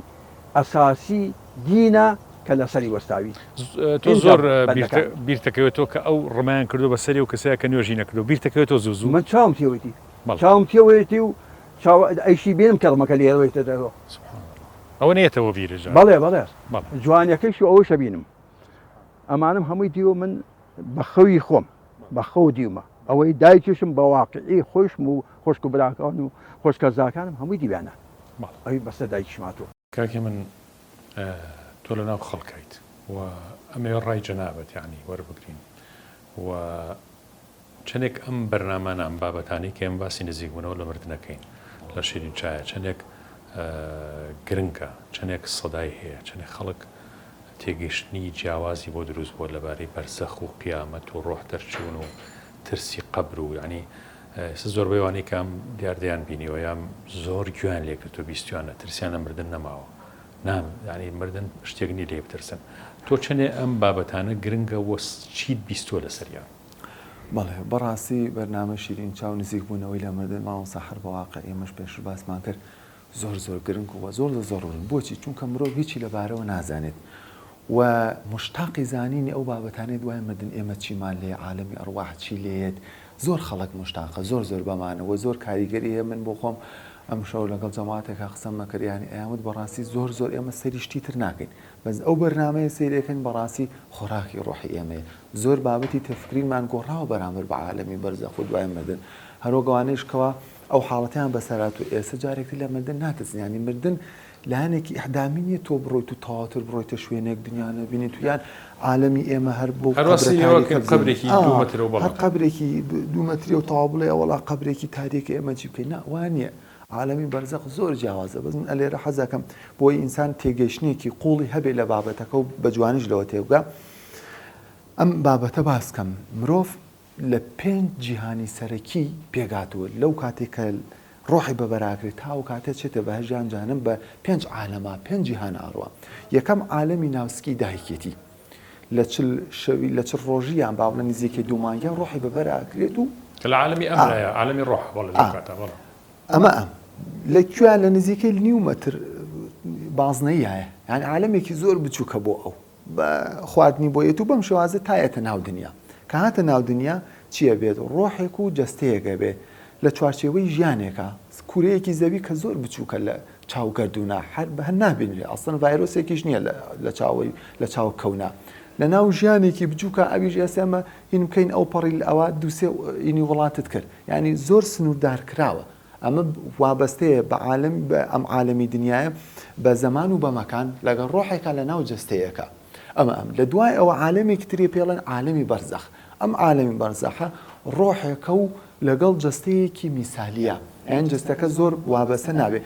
ئەساسی دینە کە لەسەری وەستاوی. تۆ زۆر بیرتەکەوێتەوە کە ئەو ڕمایان کردووە بە سەری ئەو کەسەیا کە نوێژی نەکردووە، بیرتەکەوێتەوە زوو زوو؟ من چاوم تێوەیتی، چاوم تێوەیەتی و چاو ئەیشی بینم کە ڕمەکە لێرەوەیتە دەرەوە. سبحان اللە ئەوە نەیەتەوە بیرت جارێ؟ بەڵێ بەڵێ جوانیەکەیشی و ئەوەیش ئەبینم. ئەمانەم هەمووی دیوە من بە خەوی خۆم بە خەو دیومە ئەوەی دایکیشم بە واقعی خۆشم و خۆشک و براکان و خۆشکەزاکانم هەمووی دیویانە ئەوی بەسەر دایکیشم هاتووە. کاک هێمن تۆ لە ناو خەڵکایت و ئەمەوێ ڕای جەنابت یانی وەربگرین و چەنێک ئەم بەرنامانە ئەم بابەتانەی کە ئێمە باسی نزیکبوونەوە لە مردن ئەکەین لە شیرین چایە چەنێک گرنگە چەنێک سەدای هەیە چەنێک خەڵک تێگەیشتنی جیاوازی بۆ دروست بووە لەبارەی بەرزەخ و قیامەت و ڕۆح دەرچوون و ترسی قەبر و یانی ئێستا زۆربەی ئەوانەی کە ئەم دیاردەیان بینیوە یان زۆر گوێیان لێ گرتووە بیستویانە ترسیان لە مردن نەماوە نام یانی مردن شتێک نییە لێی بترسن تۆ چەنێ ئەم بابەتانە گرنگە و چیت بیستووە لەسەریان؟ بەڵێ بەڕاستی بەرنامەی شیرین چاو نزیک بوونەوەی لە مردن مامۆستا هەر بە واقع ئێمەش پێشتر باسمان کرد زۆر زۆر گرنگ و زۆر زۆر زەڕوورن بۆچی چونکە مرۆڤ هیچی لەبارەوە نازانێت و مشتاقی زانینی ئەو بابەتانەی دوای مردن ئێمە چیمان لێ عالەمی ئەڕواح چی لێیەت. زۆر خەڵک موشتاقە زۆر زۆر بەمانە وە زۆر کاریگەری هەیە من بۆ خۆم ئەمشەو لەگەڵ جەماعەتێکا قسەم ئەکرد یانی ئەیان وت بەڕاستی زۆر زۆر ئێمە سەیری شتی تر ناکەین بەس ئەو بەرنامەیە سەیر ئەکەین بەڕاستی خۆراکی ڕۆحی ئێمەیە زۆر بابەتی تەفکرینمان گۆڕاوە بەرامبەر بە عالەمی بەرزەخ و دوای مردن هەروەک ئەوانەیش کەوا ئەو حاڵەتەیان بەسەر هاتووە ئێستا جارێک تر لە مردن ناترسن یانی مردن لایەنێکی ئیحدامی نییە تۆ بڕۆیت و تەواوتر بڕۆیتە شوێنێک دنیا نەبینیت و یان عالەمی ئێمە هەر بۆ هەر وا سەیری ئەوە کەن قەبرێکی دوو مەترە و بەڵێ. هەر قەبرێکی دوو مەتریە و تەواو بڵێ وەڵا قەبرێکی تاریکە ئێمە چی بکەین نا وا نییە عالەمی بەرزەخ زۆر جیاوازە بەس من ئەلێرە حەز ئەکەم بۆی ئینسان تێگەیشتنێکی قوڵی هەبێ لە بابەتەکە و بە جوانیش لەوە تێبگا ئەم بابەتە باس کەم مرۆڤ لە پێنج جیهانی سەرەکی پێکهاتووە، لەو کاتەی کە ڕۆحی بە بەراکرێت تا ئەو کاتە چێتە بەهەشت یان جەهەنەم بە پێنج عالەما، پێنج جیهانا ئەڕوا. یەکەم عالەمی ناوسکی دایکێتی. لە چل شەوی لە چل ڕۆژی یان با بڵێین نزیکەی دوو مانگیا ڕۆحی بە بەراکرێت و کە لە عالەمی ئەمرایە، عالەمی ڕۆحە، بەڵێ لەو کاتە، بەڵێ. ئەمە ئەم. لە کوێیا لە نزیکەی نیو مەتر بازنەییایە. یانی عالەمێکی زۆر بچووکە بۆ ئەو. بە خواردنی بۆ یەت و بەم شێوازە تا یەتە ناو دنیا. کە هاتە ناو دنیا چی ئەبێت؟ ڕۆحێک و جەستەیەک ئەبێ لە چوارچێوەی ژیانێکا، کورەیەکی زەوی کە زۆر بچووکە لە چاو گەردوونا هەر هەر نابینرێ ئەسڵەن ڤایرۆسێکیش نییە لە چاوەی لە چاو کەونا. لە ناو ژیانێکی بچووکا ئەویش ئێستا ئێمە هین بکەین ئەو پەڕی ئەوە دوو سێ هینی وڵاتت کرد. یانی زۆر سنووردار کراوە. ئەمە وابەستەیە بە عالەم بە ئەم عالەمی دنیایە بە زەمان و بە مەکان لەگەڵ ڕۆحێکا لە ناو جەستەیەکا ئەمە ئەم لە دوای ئەوە عالەمێکی تری پێڵێن عالەمی بەرزەخ ئەم عالەمی بەرزەخە ڕۆحێکە و لەگەڵ جەستەیەکی میسالیە یان جەستەکە زۆر وابەستە نابێ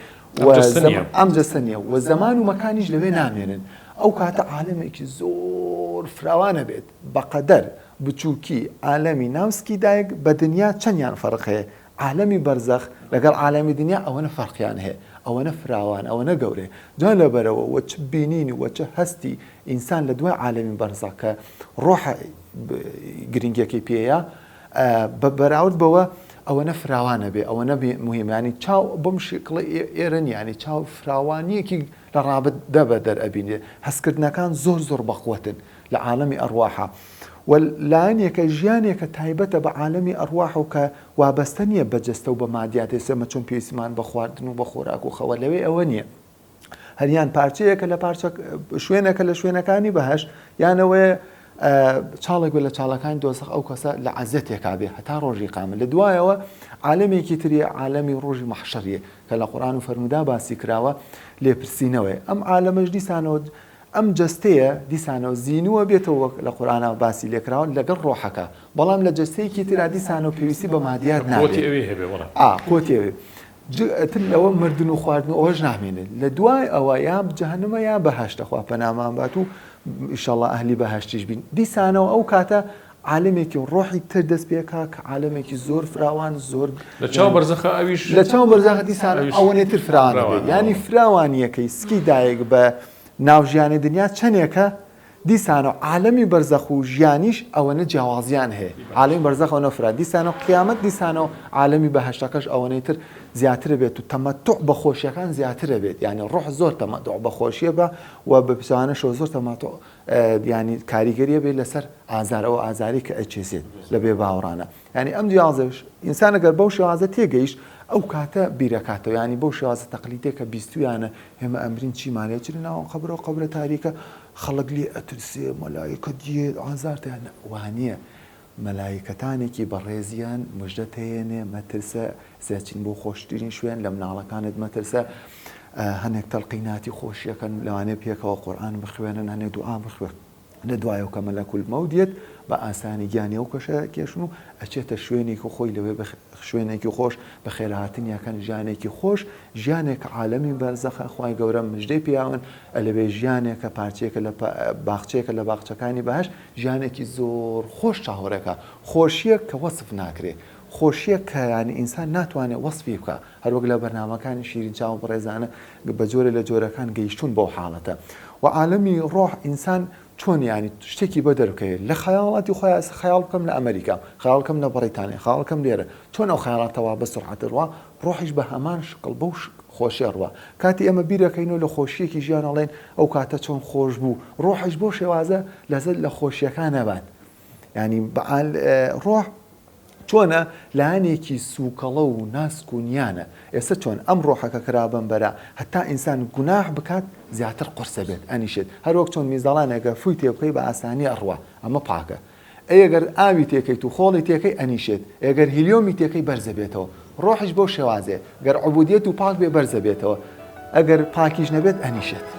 ئەم جەستە نییە و زەمان و مەکانیش لەوێ نامێنن ئەو کاتە عالەمێکی زۆر فراوانە بێت بەقەدەر بچووکی عالەمی ناوسکی دایک بە دنیا چەندیان فەرق هەیە عالەمی بەرزەخ لەگەڵ عالەمی دنیا ئەوەنە فەرقیان هەیە، ئەوەنە فراوان، ئەوەنە گەورەیە. جا لەبەرئەوە وە چ بینین و وە چ هەستی ئینسان لە دوای عالەمی بەرزەخ کە ڕۆح گرنگیەکەی پێیە بە بەراورد بەوە ئەوەنە فراوان ئەبێ، ئەوەنە موهیمە. یانی چاو بەم شکڵە ئێرە نییە، یانی چاو فراوانیەکی لە ڕابدە بەدەر ئەبینرێ. هەستکردنەکان زۆر زۆر بەقوەتن لە عالەمی ئەڕواحا. وە لایەنێکە ژیانێکە تایبەتە بە عالەمی ئەڕواح و کە وابەستە نییە بە جەستە و بە مادیات ئێستا ئێمە چۆن پێویستیمان بە خواردن و بە خۆراک و خەوە لەوێ ئەوە نییە هەر یان پارچەیەکە لە پارچە شوێنێکە لە شوێنەکانی بەهەشت یان ئەوەیە چاڵێک بێ لە چاڵەکانی دۆزەخ ئەو کەسە لە عەزێتێکا بێ هەتا ڕۆژی قامە لە دوایەوە عالەمێکی تریە عالەمی ڕۆژی مەحشەریە کە لە قورئان و فەرمودا باسی کراوە لێپرسینەوەیە ئەم عالەمەش دیسانەوە ئەم جەستەیە دیسانەوە زینووە بێتەوە وەک لە قورئانا باسی لێکراوە لەگەڵ ڕۆحەکە بەڵام لە جەستەیەکی ترا دیسانەوە پێویستی بە مادیات نابێت قوتی ئەوێ هەبێ بەڵێ. ئا قوتی ئەوێ جگە تر لەوە مردن و خواردن و ئەوەش نامێنێت لە دوای ئەوە یا جەهەنمە یا بەهەشتە خوا پەنامان بات و ئیشەڵا ئەهلی بەهەشتیش بین دیسانەوە ئەو کاتە عالەمێکی ڕۆحی تر دەست پێکا کە عالەمێکی زۆر فراوان زۆر لە چاو بەرزەخە ئەویش لە چاو بەرزەخە دیسان ئەوەنەی تر فراوان دەبێت یانی فراوانیەکەی سکی دایک بە ناو ژیانی دنیا چەنێکە دیسانەوە عالەمی بەرزەخ و ژیانیش ئەوەنە جیاوازیان هەیە عالەمی بەرزەخ ئەوەنە فرا دیسانەوە قیامەت دیسانەوە عالەمی بەهەشتەکەش ئەوەنەی تر زیاترە بێت و تەمەتوع بە خۆشیەکان زیاترە بێت یعنی ڕۆح زۆر تەمەتوع بە خۆشیە بە و بە پێچەوانەشەوە زۆر تەمەتوع یانی کاریگەریە بێت لەسەر ئازار ئەو ئازاری کە ئەچێسێت لە بێ باوەڕانە یانی ئەم جیاوازەش ئینسان ئەگەر بەو شێوازە تێگەیشت ئەو کاتە بیرەکاتەوە یانی بەو شێوازە تەقلیدیە کە بیستویانە ئێمە ئەمرین چیمان لێ چ لە ناو قەبرە و قەبرە تاریکە خەڵک لێ ئەترسێ مەلایکە دیێت ئازارتیان وانییە مەلایکەتانێکی بەڕێزیان مژدە تەیەنێ مەترسە سێچین بۆ خۆشترین شوێن لە مناڵەکانت مەترسە هەنێک تەلقیناتی خۆشیەکەن لەوانەیە پێکەوە قورئان بخوێنن هەنێک دوعا بخوێن لە دوایەوە کە مەلەکول مەوت دێت بە ئاسانی گیانی ئەو کەشە کێشن و ئەچێتە شوێنێکی خۆی لەوێ شوێنێکی خۆش بە خێرهاتن یەکەن ژیانێکی خۆش ژیانێک عالەمی بەرزەخە خوای گەورە مژدەی پیاون ئەلەوێ ژیانێکە پارچەیەکە لە باخچەیەکە لە باخچەکانی بەهەشت ژیانێکی زۆر خۆش چاوەڕێکە خۆشیەک کە وەسف ناکرێ خۆشیەک کە یانی ئینسان ناتوانێ وەسفی بکا هەروەک لە بەرنامەکانی شیرین چاو بەڕێزانە بە جۆرێ لە جۆرەکان گەیشتوون بەو حاڵەتە و عالەمی ڕۆح ئینسان چۆن یانی شتێکی بۆ دەربکەوێت لە خەیاڵاتی خۆیان ئێستا خەیاڵ بکەم لە ئەمریکام خەیاڵ بکەم لە بەڕیتانیا خەیاڵ بکەم لێرە چۆن ئەو خەیاڵاتە وا بە سوڕعەت ڕوا ڕۆحیش بە هەمان شکڵ بەو خۆشیە ڕوا کاتی ئێمە بیرەکەینەوە لە خۆشیەکی ژیان ئەڵێن ئەو کاتە چۆن خۆش بوو ڕۆحیش بەو شێوازە لەزەت لە خۆشیەکان ئەبات یانی ڕۆح. چۆنە؟ لایەنێکی سووکەڵە و ناسک و نیانە. ئێستا چۆن ئەم ڕۆحە کە کرا بەم بەرا، هەتا ئینسان گوناح بکات زیاتر قورسە بێت، ئەنیشێت. هەر وەک چۆن میزەڵانێکە فووی تێ بکەی بە ئاسانی ئەڕوا، ئەمە پاکە. ئەی ئەگەر ئاوی تێکەیت و خۆڵی تێکەی ئەنیشێت. ئەی گەر هیلیۆمی تێکەی بەرزەبێتەوە. ڕۆحیش بەو شێوازەیە. گەر عبودیەت و پاک بێ بەرزەبێتەوە. ئەگەر پاکیش نەبێت ئەنیشێت.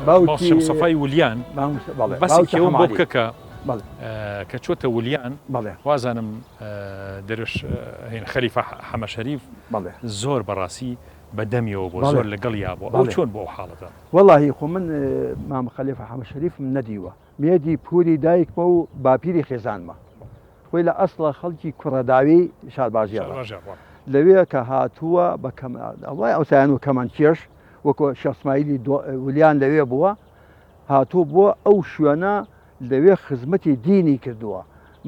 باوکی مستەفای ولیان باسی ئەوەم بۆ بکە کە کە چۆتە ولیان وازانم دەروێش خەلیفە حەمە شەریف زۆر بەڕاستی بە دەمیەوە بۆ زۆر لەگەڵیا بۆ ئەو چۆن بۆ ئەو حاڵەتە؟ وەڵاهی خۆ من مام خەلێفە حەمە شەریفم نەدیوە مێردی پوری دایکمە و باپیری خێزانمە خۆی لە ئەسڵە خەڵکی کوڕەداوی شارباژێڕە لەوێ کە هاتووە بە ئەوای ئەوسایان و کەمانکێش وەکۆ شێخ سمایلی ولیان لەوێ بووە هاتوو بووە ئەو شوێنە لەوێ خزمەتی دینی کردووە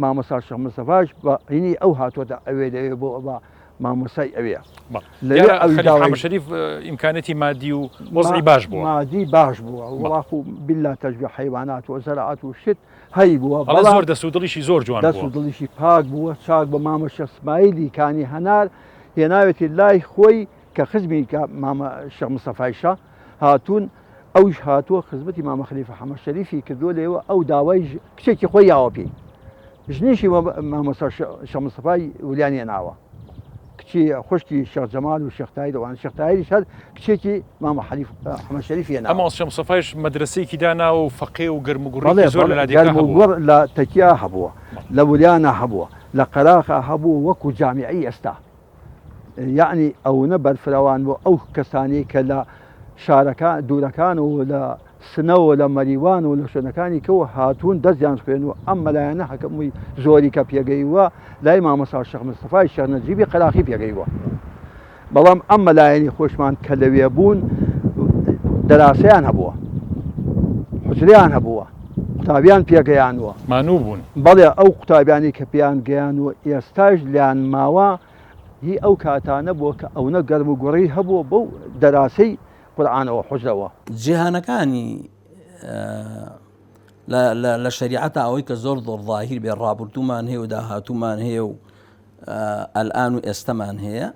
مامۆستا شێخ مستەفاش بە هینی ئەو هاتووەتە ئەوێ لەوێ بۆ بە مامۆستای ئەوێ لەوێ ئەوی داوای شەریف ئیمکانەتی مادی و وەزعی باش بووە مادی باش بووە وڵاخ و بیلا تەشبی حەیوانات و زەرعات و شت هەی بووە بەڵام زۆر دەست و دڵیشی زۆر جوان دەست و دڵیشی پاک بووە چاک بە مامە شێخ سمایلی کانی هەنار هێناوێتی لای خۆی کە خزمی کە مامە شێخ مستەفایشە هاتوون ئەویش هاتووە خزمەتی مامە خەلیفە حەمە شەریفی کردووە لێوە ئەو داوای کچێکی خۆی یاوە پێی ژنیشی مامۆستا شێخ مستەفای ولیانی ناوە کچی خوشکی شێخ جەمال و شێخ تاهیر ئەوان شێخ تاهیریش هەر کچێکی مامە حەلیف حەمە شەریفی ناوە ئەمە شێخ مستەفایش مەدرەسەیەکی داناوە و فەقێ و گەرموگوڕێکی زۆر لە لادێکا هەبووە گەرموگوڕ لە تەکیا هەبووە لە ولیانا هەبووە لە قەراخا هەبوو وەکو جامیعی ئێستا یەعنی ئەونە بەرفرەوان بوو ئەو کەسانەی کە لە شارەکان دوورەکان و لە سنە و لە مەریوان و لە شوێنەکانی کەوە هاتوون دەستیان خوێن و ئەم مەلایانە هەکەمووی زۆری کە پێگەیوە لای مامۆستا شێخ مستەفای شێخ نەجیبی قەراخی پێگەیوە بەڵام ئەم مەلایانی خۆشمان کە لەوێ بوون دەراسەیان هەبووە حجریان هەبووە قوتابیان پێگەیانوە مانوو بوون. بەڵێ ئەو قوتابیانەی کە پێیان گەیانوە ئێستاش لیان ماوە هی ئەو کاتانە بووە کە ئەونە گەرم و گوڕی هەبووە بەو دەراسەی قورئانەوە حوجرەوە. جیهانەکانی لە شەریعەتا ئەوەی کە زۆر زۆر ظاهیر بێ ڕابردوومان هەیە و داهاتوومان هەیە و ئەلئان و ئێستەمان هەیە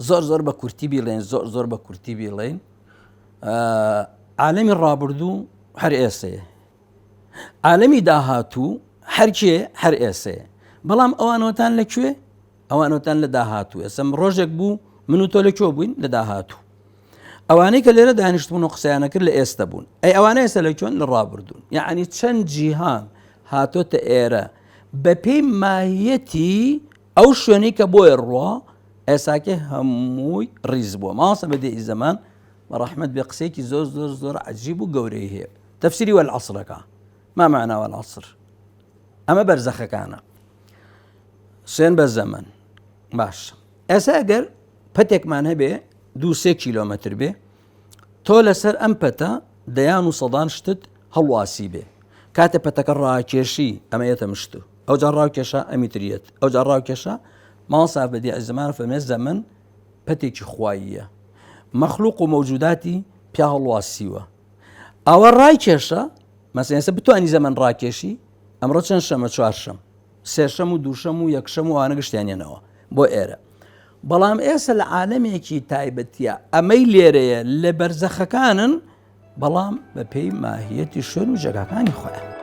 زۆر زۆر بە کورتی بیڵێن زۆر زۆر بە کورتی بیڵێن عالەمی ڕابردوو هەر ئێسەیە عالەمی داهاتوو هەرکێ هەر ئێسەیە بەڵام ئەوانەوەتان لە کوێ ئەوانەوەتان لە داهاتوو ئێسم ڕۆژێک بوو من و تۆ لە کوێ بووین لە داهاتوو ئەوانەی کە لێرە دانیشتبوون و قسەیانە کرد لە ئێستا بوون ئەی ئەوانە ئێستا لە کوێن لە ڕابردوون یعنی چەند جیهان هاتۆتە ئێرە بەپێی ماهیەتی ئەو شوێنەی کە بۆیە ڕوا ئێساکە هەمووی ڕیز بووە ماسە بە دێ زەمان بە ڕەحمەت بێ قسەیەکی زۆر زۆر زۆر عجیب و گەورەی هەیە تەفسیری والعصرەکە ما معنا والعصر ئەمە بەرزەخەکانە سوێن بە زەمەن باش ئێستا ئەگەر پەتێکمان هەبێ دو سێ کیلۆمەتر بێ تۆ لەسەر ئەم پەتە دەیان و سەدان شتت هەڵواسی بێ کاتێ پەتەکە ڕاکێشی ئەمە یەتە مشت و ئەوجا ڕاوکێشا ئەمی تریەت ئەوجا ڕاوکێشا ماڵسا بەدی زمان فەرمێ زەمن پەتێکی خواییە مەخلوق و مەوجوداتی پیا هەڵواسیوە ئەوە ڕایکێشە مەسەن ئێستا بتوانی زەمەن ڕاکێشی ئەمڕۆ چەند شەمە چوارشەم سێشەم و دووشەم و یەکشەم و ئەوانە گشتیان یەنەوە بۆ ئێرە بەڵام ئێستا لە عالەمێکی تایبەتیە ئەمەی لێرەیە لە بەرزەخەکانن بەڵام بە پێی ماهیەتی شوێن و جێگاکانی خۆیان.